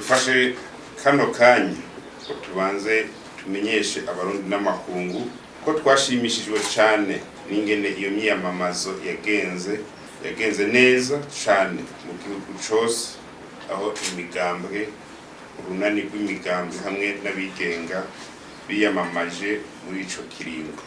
Dufashe kano kanya ngo tubanze tumenyeshe Abarundi n'amakungu ko twashimishijwe cane n'ingene iyo myiyamamazo yagenze neza cane mu gihugu cose, aho imigambwe, urunani rw'imigambwe hamwe n'abigenga biyamamaje muri ico kiringo.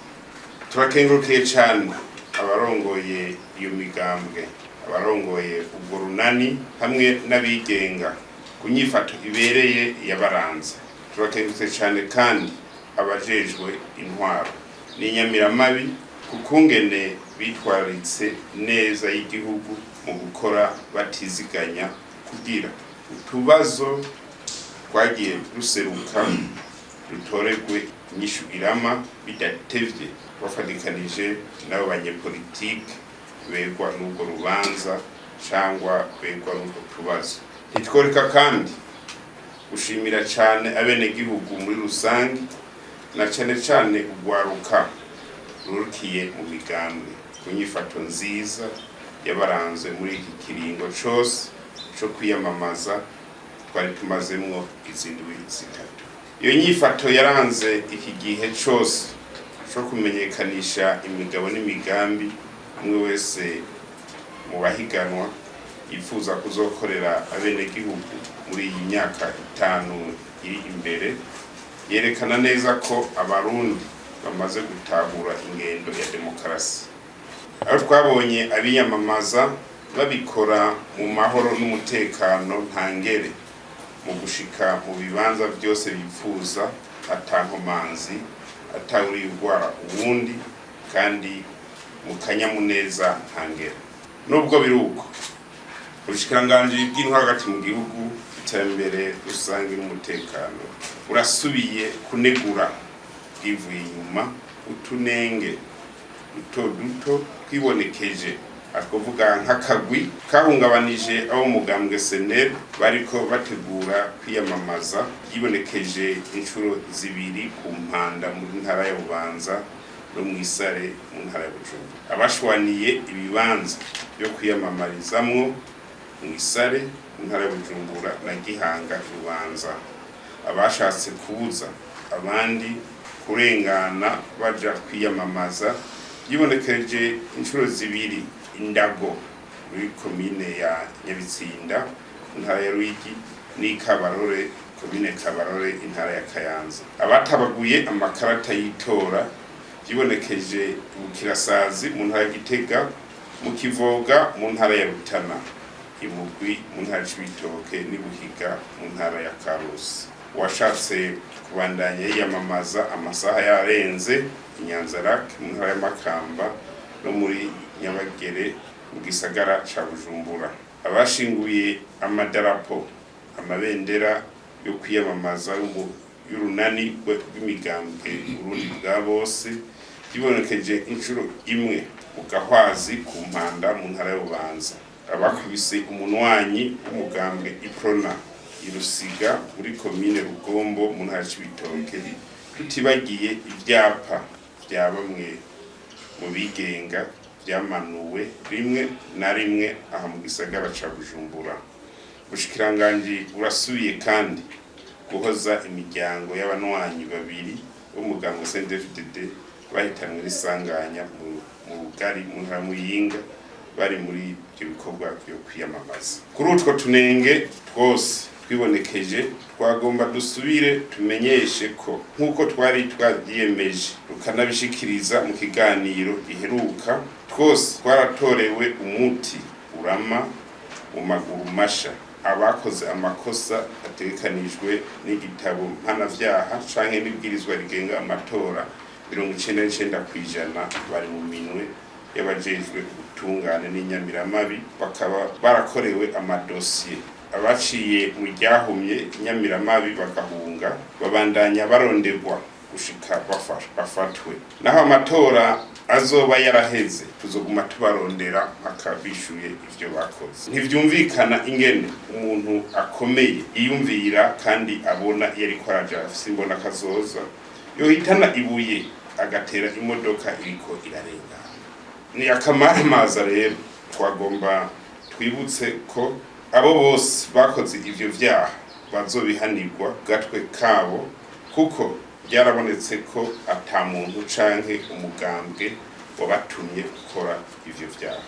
Turakengurukiye cane abarongoye iyo migambwe, abarongoye urwo runani hamwe n'abigenga ku nyifato ibereye yabaranze. Turakengurutse cane kandi abajejwe intwaro n'inyamiramabi ku kungene bitwararitse neza y'igihugu mu gukora batiziganya kugira utubazo twagiye duseruka dutoregwe inyishu irama bidatevye, bafatikanije n'abo banyepolitike begwa n'urwo rubanza cangwa begwa n'utwo tubazo. Ntitworeka kandi gushimira cane abenegihugu muri rusange, na cane cane urwaruka rurikiye mu migambwe, ku nyifato nziza yabaranze muri iki kiringo cose co kwiyamamaza twari tumazemwo izi ndwi 3. Iyo nyifato yaranze iki gihe cose co kumenyekanisha imigabo n'imigambi umwe wese mu bahiganwa yifuza kuzokorera abenegihugu muri iyi myaka 5 iri imbere, yerekana neza ko Abarundi bamaze gutahura ingendo ya demokarasi, aho twabonye abiyamamaza babikora mu mahoro n'umutekano ntangere, mu gushika mu bibanza byose bipfuza atankomanzi, atawuriye urwara uwundi, kandi mu kanyamuneza ntangere. Nubwo biri uko, ubushikiranganji bw'intwaro hagati mu gihugu, iterambere rusange n'umutekano urasubiye kunegura bwivuye inyuma utunenge duto duto twibonekeje, twavuga nk'akagwi kahungabanije abo mugambwe SNL bariko bategura kwiyamamaza, yibonekeje inshuro 2 ku Mpanda mu ntara ya Bubanza no mw'Isare mu ntara ya Bujumbura, abashwaniye ibibanza byo kwiyamamarizamwo mw'Isare mu ntara ya Bujumbura na Gihanga Bubanza, abashatse kubuza abandi kurengana baja kwiyamamaza, yibonekeje inshuro 2 Indago muri komine ya Nyabitsinda, intara ya Ruyigi, n'Ikabarore, komine Kabarore, intara ya Kayanza, abatabaguye amakarata y'itora, yibonekeje Bukirasazi mu ntara ya Gitega, mu Kivoga mu ntara ya Rutana, Imugwi mu ntara Cibitoke n'iBuhiga mu ntara ya Karusi, uwashatse kubandanya yiyamamaza amasaha yarenze Inyanza-Lac mu ntara ya Makamba no muri Nyabagere mu gisagara ca Bujumbura, abashinguye amadarapo, amabendera yo kwiyamamaza y'urunani rw'imigambwe Urundi bwa bose, yibonekeje inshuro 1 mu Gahwazi ku Mpanda mu ntara ya Bubanza, abakubise umunwanyi w'umugambwe Iprona Irusiga muri komine Rugombo mu ntara Cibitoke, tutibagiye ivyapa vya bamwe mu bigenga vyamanuwe rimwe na rimwe aha mu gisagara ca Bujumbura. Ubushikiranganji burasubiye kandi guhoza imiryango y'abanywanyi 2 b'umugambwe CNDD-FDD bahitanwe n'isanganya mu Rugari mu ntara Muyinga bari muri ibyo bikorwa byo kwiyamamaza. Kuri utwo tunenge twose twibonekeje, twagomba dusubire tumenyeshe ko nk'uko twari twavyiyemeje tukanabishikiriza mu kiganiro giheruka, twose twaratorewe umuti urama mu maguru masha. Abakoze amakosa ategekanijwe n'igitabo mpanavyaha canke n'ibwirizwa rigenga amatora, 99% bari mu minwe y'abajejwe ubutungane n'inyamiramabi, bakaba barakorewe amadosiye. Abaciye mu ryahumye inyamiramabi bagahunga babandanya baronderwa gushika bafatwe. Naho amatora azoba yaraheze, tuzoguma tubarondera mpaka bishuye ivyo bakoze. Ntivyumvikana ingene umuntu akomeye yiyumvira kandi abona iyo ariko araja, afise imbona kazoza, yohitana ibuye agatera imodoka iriko irarengana. Ni akamaramaza. Rero twagomba twibutse ko abo bose bakoze ivyo vyaha bazobihanirwa gatwe kabo, kuko byarabonetse ko ata muntu canke umugambwe wabatumye gukora ivyo vyaha.